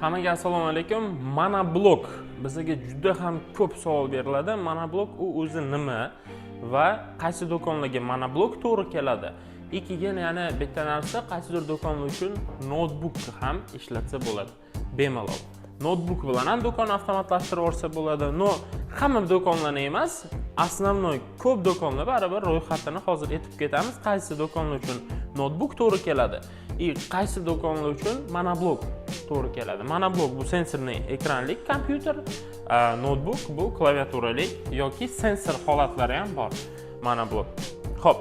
Hammaga assalomu alaykum. Monoblok. Bizga juda ham ko'p savol beriladi. Monoblok u o'zi nima va qaysi do'konlarga monoblok to'g'ri keladi? И keyin yana bitta narsa, qaysidir do'konlar uchun noutbuk ham ishlatsa bo'ladi bemalol. Noutbuk bilan ham do'konni avtomatlashtirib yuborsa bo'ladi. Но hamma do'konlarni emas, основной ko'p do'konlar baribir ro'yxatini hozir aytib ketamiz, qaysi do'konlar uchun noutbuk to'g'ri keladi и qaysi do'konlar uchun monoblok to'g'ri keladi. Monoblok bu sensorli ekranli kompyuter, noutbuk bu klaviaturali yoki sensor holatlari ham bor monoblok. Xo'p,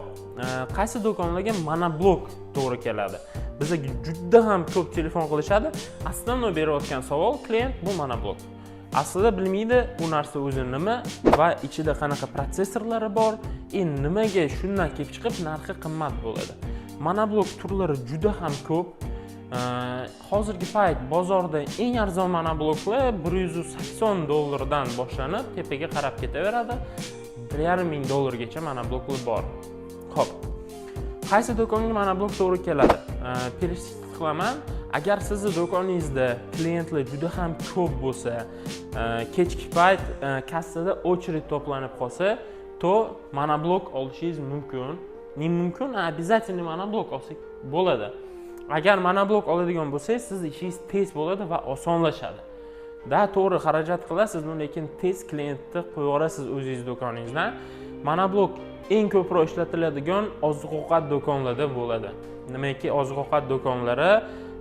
qaysi do'konlarga monoblok to'g'ri keladi? Bizga juda ham ko'p telefon qilishadi. Основной berayotgan savol klient bu monoblok. Aslida bilmaydi u narsa o'zi nima va ichida qanaqa protsessorlari bor и nimaga shundan kelib chiqib narxi qimmat bo'ladi. Monoblok turlari juda ham ko'p. Hozirgi payt bozorda eng arzon monobloklar 180 dollardan boshlanib, tepaga qarab ketaveradi. 1,5 ming dollargacha monobloklar bor. Xo'p, qaysi do'konga monoblok to'g'ri keladi? Перечислить qilaman. Agar sizni do'koningizda klientlar juda ham ko'p bo'lsa, kechki payt kassada очередь to'planib qolsa, то monoblok olishingiz mumkin. Не mumkin, а обязательно monoblok olsak bo'ladi. Agar monoblok oladigan bo'lsangiz, sizni ishingiz tez bo'ladi va osonlashadi. Да, to'g'ri, xarajat qilasiz, но lekin tez klientni qo'yib yuborasiz o'zingiz do'koningizdan. Monoblok eng ko'proq ishlatiladigan oziq ovqat do'konlarida bo'ladi. Nimaki, oziq ovqat do'konlari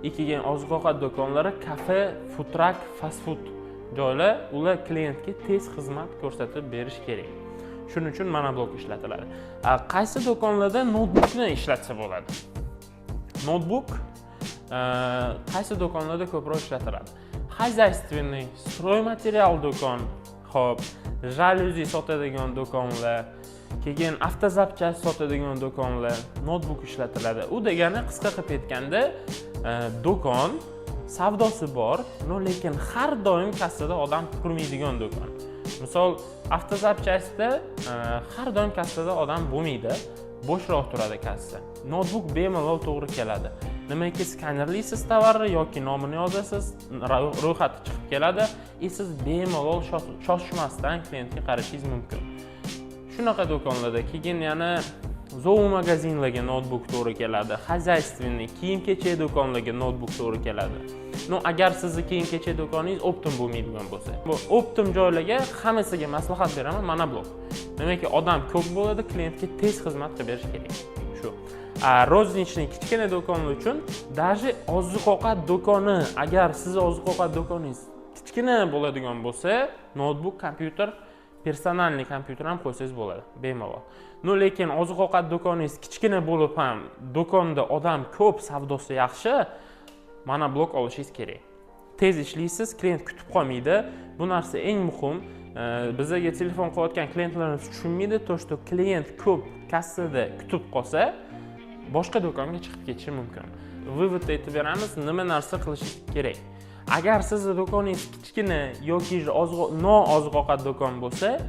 и keyin oziq ovqat do'konlari, kafe, food truck, fast food joylar, ular klientga tez xizmat ko'rsatib berish kerak. Shuning uchun monoblok ishlatiladi. Qaysi do'konlarda noutbukni ishlatsa bo'ladi? Noutbuk qaysi do'konlarda ko'proq ishlatiladi? Хозяйственный, стройматериал do'kon, xo'p, jalyuzi sotadigan do'konlar, keyin автозапчасть sotadigan do'konlar noutbuk ishlatiladi. U degani, qisqa qilib aytganda, do'kon savdosi bor, но lekin har doim kassada odam turmaydigan do'kon. Misol, автозапчасть da har doim kassada odam bo'lmaydi, bo'shroq turadi kassa. Noutbuk bemalol to'g'ri keladi. Nimaki, skanerlaysiz tovarni yoki nomini yozasiz, ro'yxati chiqib keladi и siz bemalol shoshmasdan klientga qarashingiz mumkin. Shunaqa do'konlarda. Keyin yana zoomagazinlarga noutbuk to'g'ri keladi, хозяйственный, kiyim kechak do'konlarga noutbuk to'g'ri keladi. Но agar sizni kiyim kechak do'koningiz оптом bo'lmaydigan bo'lsa, bu оптом joylarga hammasiga maslahat beraman monoblok. Nimaki, odam ko'p bo'ladi, klientga tez xizmat qilib berish kerak. Shu. А розничный, kichkina do'konlar uchun, даже oziq ovqat do'koni, agar sizni oziq ovqat do'koningiz kichkina bo'ladigan bo'lsa, noutbuk kompyuter, персональный kompyuter ham qo'ysangiz bo'ladi bemalol. Но lekin oziq ovqat do'koningiz kichkina bo'lib ham, do'konda odam ko'p, savdosi yaxshi, monoblok olishingiz kerak. Tez ishlaysiz, klient kutib qolmaydi. Bu narsa eng muhim. Bizaga telefon qilayotgan klientlarimiz tushunmaydi то, что klient ko'p kassada kutib qolsa, boshqa do'konga chiqib ketishi mumkin. Вывод aytib beramiz, nima narsa qilish kerak. Agar sizni do'koningiz kichkina yoki no oziq ovqat do'kon bo'lsa,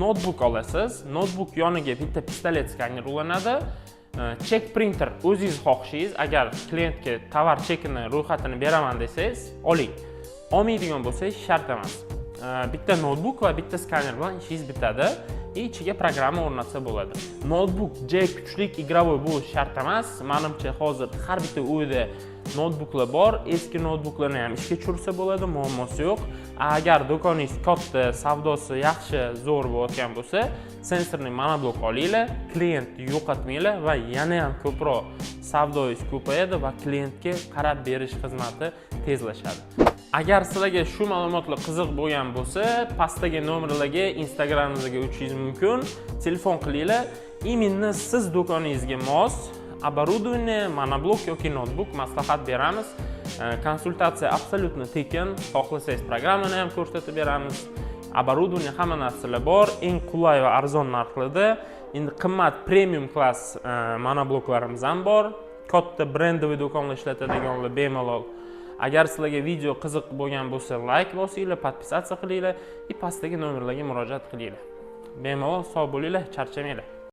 noutbuk olasiz. Noutbuk yoniga bitta pistolet skaner ulanadi, chek printer o'zingiz xohishingiz. Agar klientga tovar chekini, ro'yxatini beraman desangiz, oling. Olmaydigan bo'lsangiz, shart emas. Bitta noutbuk va bitta skaner bilan ishingiz bitadi и ichiga programma o'rnatsa bo'ladi. Noutbuk J kuchlik, игровой bo'lishi shart emas. Manimcha, hozir har bitta uyda noutbuklar bor. Eski noutbuklarni ham ishga tushirsa bo'ladi, muammosi yo'q. Agar do'koningiz katta, savdosi yaxshi, zo'r bo'layotgan bo'lsa, sensorli monoblok olinglar, klientni yo'qotmanglar va yana ham ko'proq savdoyingiz ko'payadi va klientga qarab berish xizmati tezlashadi. Agar sizlarga shu ma'lumotlar qiziq bo'lgan bo'lsa, pastdagi nomerlarga, Instagramimizga o'tishingiz mumkin, telefon qilinglar. Именно siz do'koningizga mos оборудование, monoblok yoki noutbuk maslahat beramiz. Konsultatsiya абсолютно tekin. Xohlasangiz, programmani ham ko'rsatib beramiz. Оборудование, hamma narsalar bor, eng qulay va arzon narxlarda. Endi qimmat, premium klass monobloklarimiz ham bor, katta брендовый do'konlar ishlatadiganlar bemalol. Agar sizlarga video qiziq bo'lgan bo'lsa, layk bosinglar, подписаться qilinglar и pastdagi nomerlarga murojaat qilinglar bemalol. Sog' bo'linglar, charchamanglar.